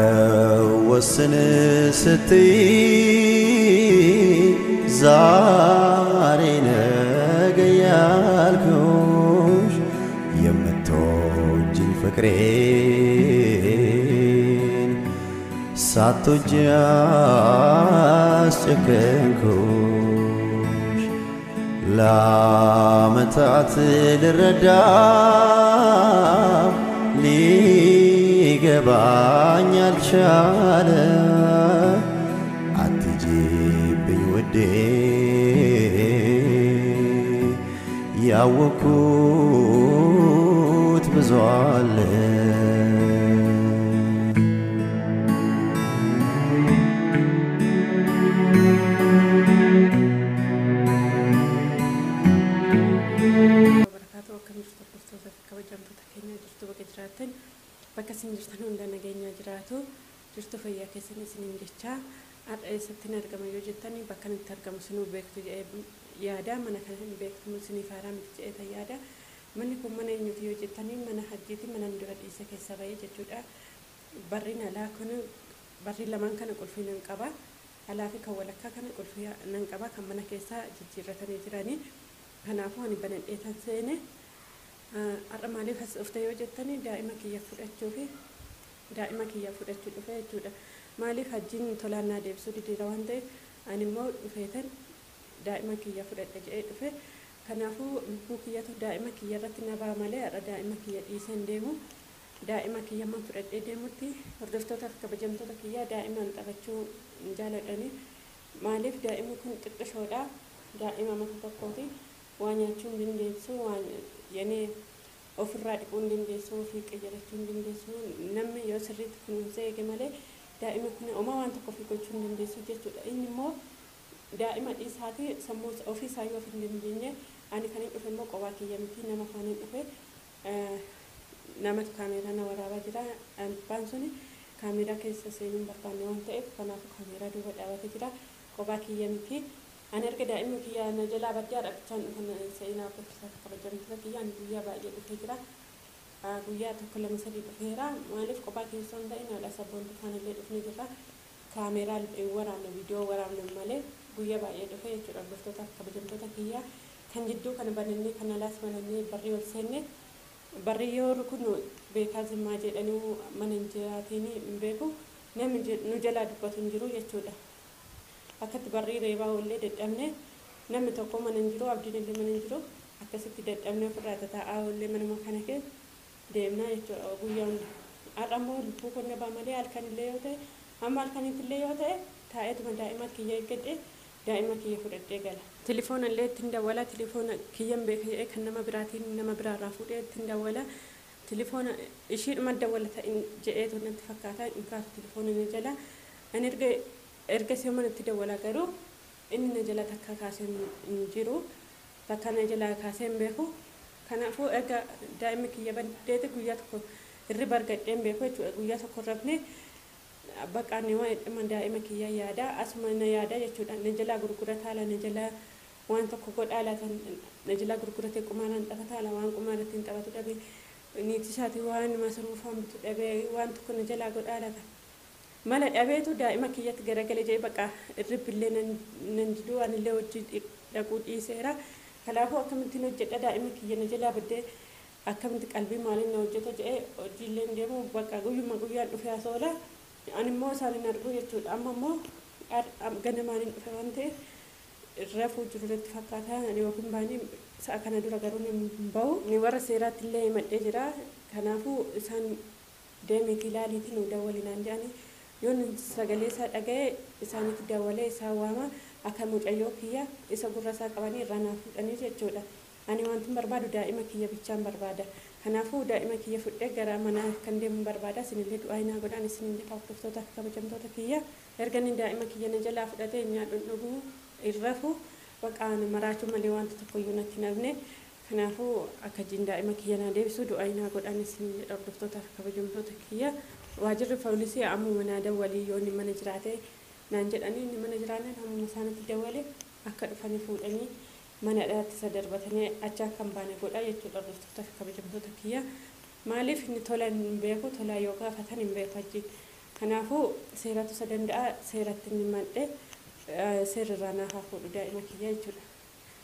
ተወስን ስትይ ዛሬ ነገ ያልኩሽ የምትወጂኝ ፍቅሬን ሳትወጂ አስጨከንኩሽ። ለዓመታት ልረዳ ሊገባኝ አልቻለ። አትጂብኝ ውዴ፣ ያወኩት ብዙ አለ። Barakaatu akkam jirtu, hordoftoota fi kabajamtoota keenya? Jirtu bakka jiraattan, bakka isin jirtan hunda nageenyaa jiraatu, jirtu fayyaa keessan isiniin jechaa, har'a eessatti argama yoo jettan, bakka itti argamu sinuu beektu jedhee yaada. Mana kana hin beektu, isiniif haaraa miti jedhee yaada. Manni kun mana eenyuti yoo jettanii, mana hajjiiti, mana dura dhiise keessa bahee jechuudha. Barriin alaa kun barrii lamaan kana qulfii nan qaba. Alaa fi kan walakkaa kana qulfii nan qaba, kan mana keessaa jijjiirratanii jiranii. Kanaafuu ani banadhee tan seene. Har'a maaliif as dhufte yoo jettanii, daa'ima kiyya fudhachuu fi daa'ima kiyya fudhachuu dhufe jechuudha. Maaliif hajjiin tolaan naa deebisuu dideera waan ta'eef, ani immoo dhufeetan daa'ima kiyya fudhadha jedhee dhufe. Kanaafuu lubbuu kiyyatu daa'ima kiyya irratti na ba'a malee har'a daa'ima kiyya dhiisee hin deemu. Daa'ima kiyya man fudhadhee deemutti, hordoftootaa fi kabajamtoota kiyyaa, daa'imaan taphachuu hin jaaladhani. Maaliif daa'imni kun xiqqishoodha. Daa'ima mata tokkooti. Waa nyaachuu hin dandeessu, waan yenee ofirraa dhiquu hin dandeessu, ofii qayyarachuu hin dandeessu. Namni yoo sirriitti kunuunsee eege malee daa'imni kun homaa waan tokko ofii gochuu hin dandeessu jechuudha. Inni immoo daa'ima dhiisaati sammuu ofii isaa yoo of hin dandeenye. Ani kan hin dhufe immoo qophaa kiyya miti, nama faana hin dhufe. Namatu kaameeraa na waraabaa jira. Abbaan suni kaameeraa keessa seenuu hin barbaanne waan ta'eef, kanaafuu kaameeraa duuba dhaabatee jira. Qophaa kiyya miti. Ani erga daa'imni kiyya na jalaa baddee har'a bichaan dhufan seenaa. Hordoftoota kabajamtoota kiyya, ani guyyaa baay'ee dhufee jira. Guyyaa tokko, lama, sadii dhufeera. Maaliif qophaa kiyya osoo hin ta'in haadha sabboontuu faana illee dhufnee jirra. Kaameeraa hin waraabne, viidiyoo waraabne malee guyyaa baay'ee dhufe jechuudha. Hordoftoota kabajamtoota kiyya, kan jidduu kana banannee, kan alaas banannee barrii ol seenne. Barrii yoo rukunnu beekaa zimmaa jedhanii mana hin jiraatiin hin beeku, namni nu jalaa dubbatu hin jiru jechuudha. Akkatti barrii reebaa oollee dadhabne, namni tokko mana hin jiru, abdiin illee mana hin jiru. Akkasitti dadhabne ofirraa tataa'aa oollee manuma kana keessa deemnaa jechuudha guyyaa hunda. Har'a immoo lubbuu qonna ba'a malee halkan illee yoo ta'e, amma halkanitti illee yoo ta'e, taa'eetuma daa'ima kiyya eeggadhee daa'ima kiyya fudhadhee gala. Tilifoona illee ittiin dawwala, tilifoona kiyyan beeka jedhee kan nama biraatiin nama biraarraa fuudhee ittiin dawwala. Tilifoona ishiidhuma dawwala ta'in jedheetu natti fakkaata, hin kaasu tilifoona na jala. Ani erga si manatti dawwala garuu inni na jala takka kaasee hin jiru, takka na jala kaasee hin beeku. Kanaafuu erga daa'imni kiyya baddeeti guyyaa tokko hirriba argadhee hin beeku jechuudha. Guyyaa tokko hin rafne. Bakka ani waan dhimma daa'ima kiyya yaada, asuma na yaada jechuudha. Na jalaa gurgurataa la, na jalaa waan tokko godhaa laata, na jalaa gurguratee qumaaraan taphataa la, waan qumaara ittiin taphatu dhabe, niitii isaatii waan masruufaan bitu dhabee waan tokko na jalaa godhaa laata. Mala dhabeetu daa'ima kiyyatti garagale jedhee bakka hirribbillee nan diduu, anillee hojii dhaquu dhiiseera. Kanaafuu akkamittiin hojjedha, daa'ima kiyya na jalaa baddee akkamitti qalbii maaliin na hojjeta jedhee hojiillee hin deemu. Bakka guyyuma guyyaan dhufee as oola. Ani immoo isaan hin argu jechuudha. Amma immoo ganamaan hin dhufe waan ta'eef rafuu jiru natti fakkaata yookiin baanii sa'a kana dura garuu hin bahu. Ni warra seeraatti illee himadhee jira. Kanaafuu isaan deemiitii ilaaliitii nu dawwalinaan jedhanii, yoon sagalee isaa dhaga'e isaanitti dawwalee isaan waama, akka mucayyoo kiyya isa gurra isaa qabanii irraa naa fuudhanii jechuudha. Ani wanti barbaadu daa'ima kiyya bichaan barbaada. Kanaafuu daa'ima kiyya fudhee gara manaa kan deemu barbaada. Isinillee du'aa naa godhaan isinin jedha hordoftoota fi kabajamtoota kiyya. Erga inni daa'ima kiyya na jalaa fudhatee nyaadhu dhuguu hin rafu baqaan maraachuu malee wanta tokkoyyuu natti hin hafne. Kanaafuu akka jiin daa'ima kiyya naa deebisu du'aa naa godhaan isinin jedha hordoftoota fi kabajamtoota kiyya. Waajirri poolisii ammuma naa dawwalii yoo inni mana jiraate naan jedhanii inni mana jiraannaan ammuma isaanitti dawwale akka dhufanii fuudhanii mana dhaatti isa darbatanii achi akka hin baane godha jechuudha hordoftoota fi kabajamtoota kiyya. Maaliif inni tola hin beeku tolaa yoo gaafatan hin beeku achi. Kanaafuu seeratu isa danda'a seeratti inni madde seerarraa naaf haa fuudhu daa'ima kiyya jechuudha.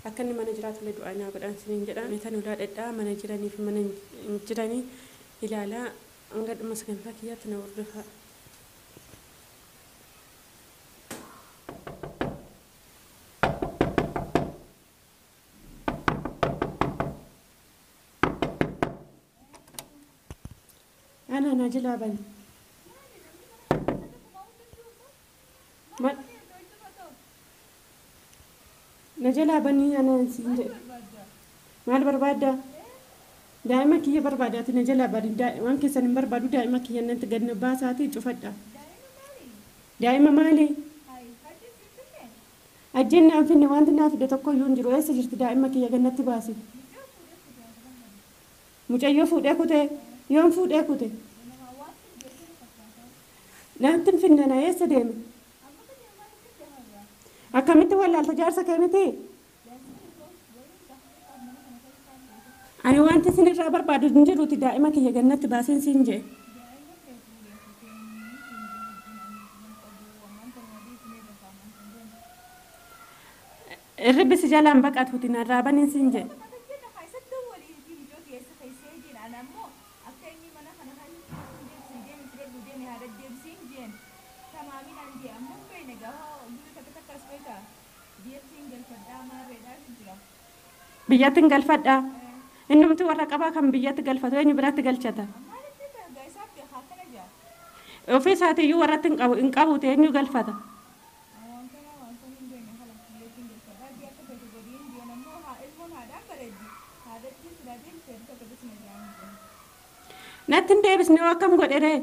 Akka inni mana jiraatu illee du'aa naa godhaan isiniin jedha. Meetan ulaa dhadhaa mana jiranii fi mana hin jiranii ilaalaa hanga dhuma sagantaa kiyyaatti na hordofaa. Ana na jalaa bani. Na jalaa banii ana siin jedhe. Maal barbaadda? Daa'ima kiyya barbaadaati na jalaa bani. Waan keessan hin barbaadu daa'ima kiyya natti gad na baasaatii cufadha. Daa'ima maali? Ajjeen naan finne wanti naa fide tokko iyyuu hin jiru. Eessa jirti daa'ima kiyya gad natti baasi? Mucayyoo fuudhee kutee? Yoom fuudhee kute? Naatti hin finne na eessa deeme? Akkamitti wallaalta jaarsa kee miti? Ani wanti isinirraa barbaadu hin jiruuti daa'ima kiyya gannatti baaseen siin jee. Irribbi si jalaan baqatuuti narraa baniin siin jee. Biyyatti hin galfadhaa. Innumti warra qabaa kan biyyatti galfatu eenyu biratti galchata? Ofii isaatiiyyuu warratti hin qabuuti eenyu galfata? Natti hin deebisne hoo akkam godhe ree?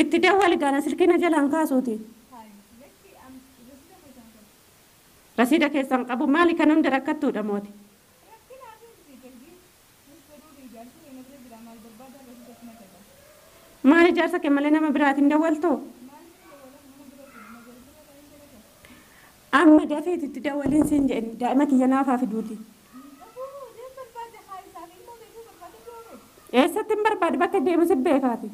Itti dawwali gaana silkii na jalaan kaasuuti. Rasiida keessan qabu maali kan hunda rakkattuudha mooti? Maali jaarsa kee malee nama biraatiin dawwaltoo? Amma dafeeti itti dawwaliin siin jedhe daa'ima kiyya naaf haa fiduuti. Eessatti hin barbaadu bakka deemu si beekaati.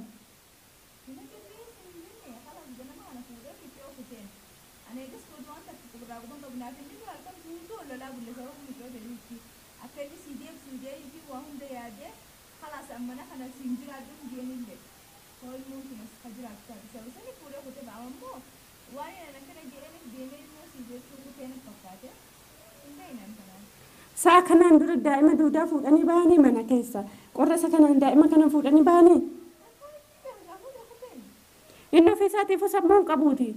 Sa'a kanaan dura daa'ima duudaa fuudhanii bahanii mana keessa. Qorra isa kanaan daa'ima kana fuudhanii bahanii. Inni ofii isaatiifuu sammuu hin qabuuti.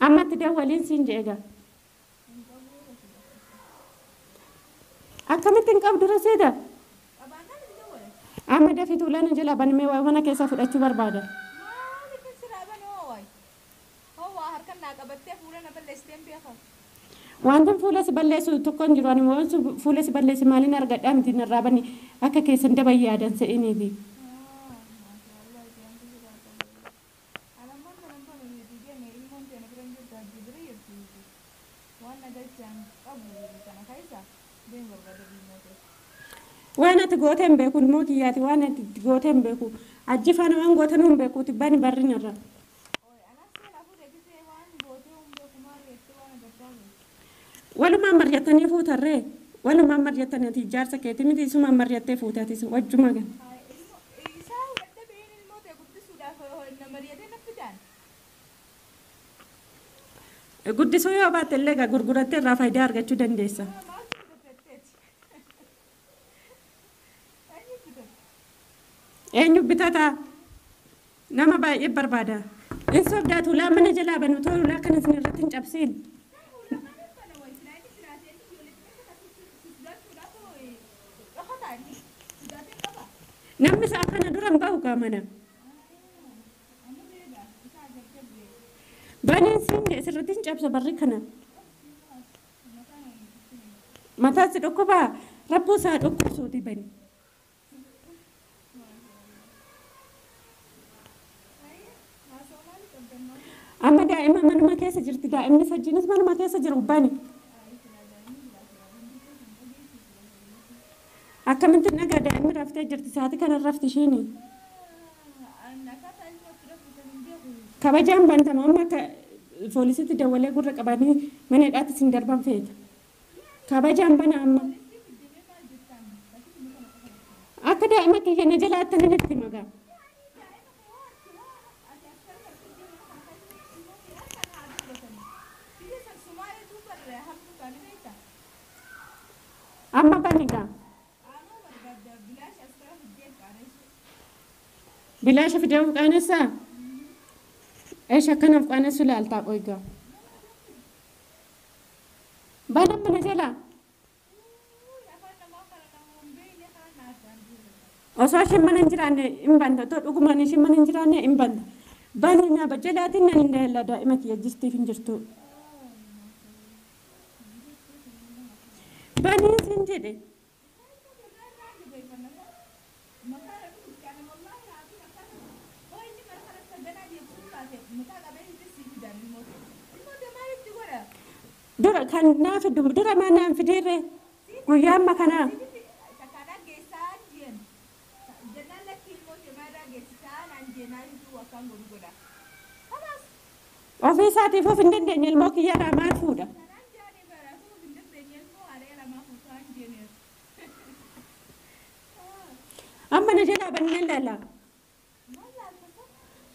Ammatti dawwaliin siin jedhe egaa. Akkamitti hin qabdu rasiida? Amma dafii tuulaan jalaa banamee waa mana keessaa fudhachuu barbaada. Wanti fuula si balleessu tokko hin jiru. Ani waan fuula si balleessu maaliin argadhaa miti narraa bani akka keessan daba yaadan se'iniiti. Waan ati goote hin beeku immoo kiyyaati waan ati goote hin beeku. Ajji faana waan goote hin beekuuti bani barri narra. Walumaan mari'attanii fuutarree walumaan mari'attanii ati ijaarsa keetii miti isumaan mari'attee fuute atis wajjuma gan. Guddisuu yoo baatte illee egaa gurgurattee irraa faayidaa argachuu dandeessa. Eenyu bitataa? Nama baay'ee barbaada. In sobdaatu ulaa mana jalaa banu too ulaa kana isin irratti hin cabsiin. Namni sa'a kana dura hin bahu gaa mana. Baniin siin sirriitti hin cabsa barri kana. Mataa si dhukkubaa rabbuu isaa dhukkubsuuti bani. Amma daa'ima manuma keessa jirti daa'imni sajjiinis manuma keessa jiru bani. Akkamitti nagaa daa'imni raftee jirti sa'aatii kana rafti ishiini. Kabajaan bantama amma akka poolisiitti dawwalee gurra qabanii mana hidhaatti isin darban feeta. Kabajaan bana amma. Akka daa'ima kiyya na jalaatti nan itti magaa. Amma bani gaa. Bilaasha fidee of qaanessaa? Eesh akkana of qaanessu ilaaltaa qoygaa. Bana mana jalaa. Osoo isheen mana hin jiraanne hin banta. Otoo dhugumaan isheen mana hin jiraanne hin banta. Bani naa jalaatiin nan hin daa'ela daa'ima kiyya jirtiif hin jirtu. Baniin siin jedhe. Dura kan naa fiddu dura maa naan fideerre guyyaa amma kanaa. Ofii isaatiif of hin dandeenye ilmoo kiyyaadhaa maal fuudha? Amma na jalaa banneen laala.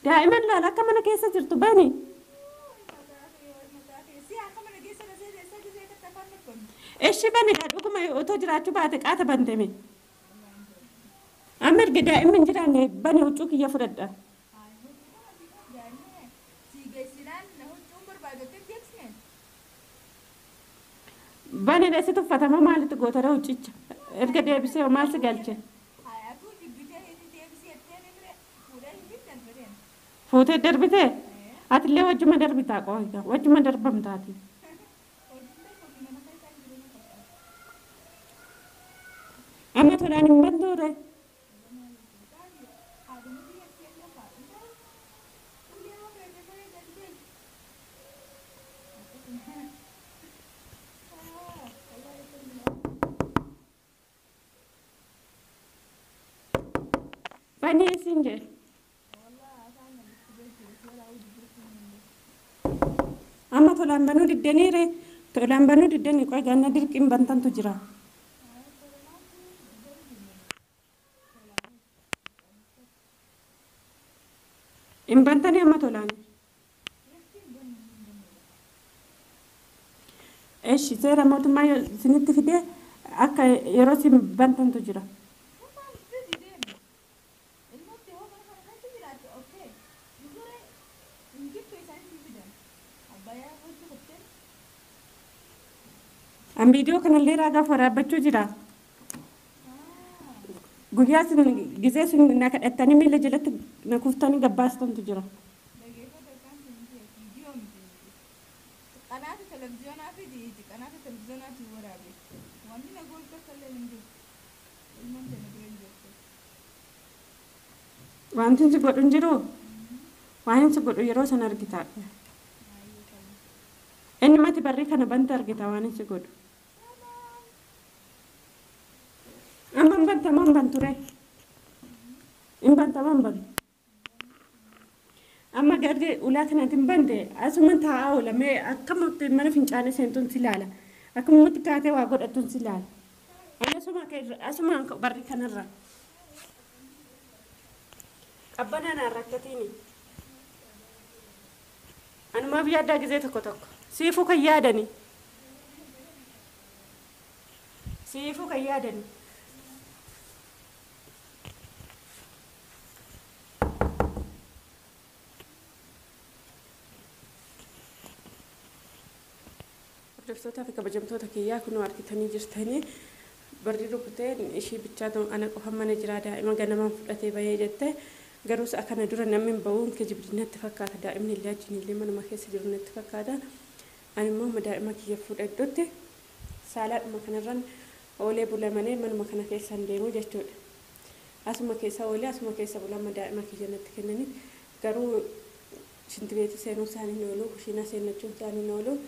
Daa'iman laala akka mana keessa jirtu bani. Eshi bani gaa dhuguma otoo jiraachuu baate qaata bantame. Amma erga daa'imni hin jiraanne bani huccuu kiyya fudhadha. Bani dha sitti uffatama maalitti gootara huccicha? Erga deebisee maal si galche? Fuutee darbitee? Atillee wajjuma darbitaa qofa wajjuma darbamtaati. Amma tolaan hin bantuure. Bani siin jedhe. Amma tolaan banuu diddaniire tolaan banuu diddanii qoy ganna dirqiin bantantu jira. Hin bantanii amma tolaan. Eshi seera mootummaa isinitti fidee akka yeroo isin bantantu jira. An viidiyoo kanallee raagaaf waraabbachuu jira. Guyyaa isin gizee isin na kadhattanii miila jalatti na kuftanii gabbaastantu jira. Wanti si godhu hin jiru. Waan si godhu yeroo sana argita. Inni mati barrii kana banta argita waan si godhu. Amma hin bantamaa hin banture. Hin bantamaa hin bantu. Amma garri ulaa kanatti hin bante asuma taa'aa oola mee akkamatti mana fincaanii seentuun si ilaala. Akkamatti kaatee waa godhattuun si ilaala. Ani asuma barri kanarra. Qabbanaa naan rakkatiini. Anumaaf yaaddaa gizee tokko tokko. Siifuu kan yaadani. Siifuu kan yaadani. Hordoftootaa fi kabajamtoota kiyyaa, kunoo argitanii jirtanii, barri rukutee ishii bichaatu ana qofa mana jiraa. Daa'ima ganamaan fudhatee bahee jette. Garuu sa'a kana dura namni hin bahuun kijibdi natti fakkaata. Daa'imni illee achiin illee manuma keessa jiru natti fakkaata. Ani immoo amma daa'ima kiyya fudhadhutti saalaadhuma kanarran oolee bula malee manuma kana keessa hin deemu jechuudha. Asuma keessa oolee asuma keessa bula amma daa'ima kiyya natti kennanii. Garuu shintibeetii seenuu isaanii hin oolu, kushiinaa seenachuun isaanii hin oolu.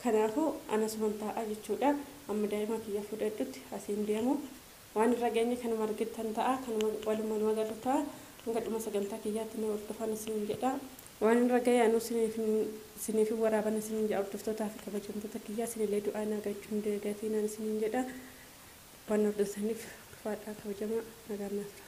Kanaafuu anasuman taa'a jechuudha. Amma daa'ima kiyya fudhadhutti asiin deemu. Waan irra geenye kanuma argitan ta'a, kanuma walumaa nu agarru ta'a. Hanga dhuma sagantaa kiyyaatti na hordofan isiniin jedha. Waan irra ga'e anuu isiniif waraaban isiniin jedha. Hordoftootaa fi kabajamtoota kiyyaa, isinillee du'aa naa galchuun dagatinaan isiniin jedha. Waan hordoftaniif ulfaadhaa, kabajamaa, nagaan naa tura.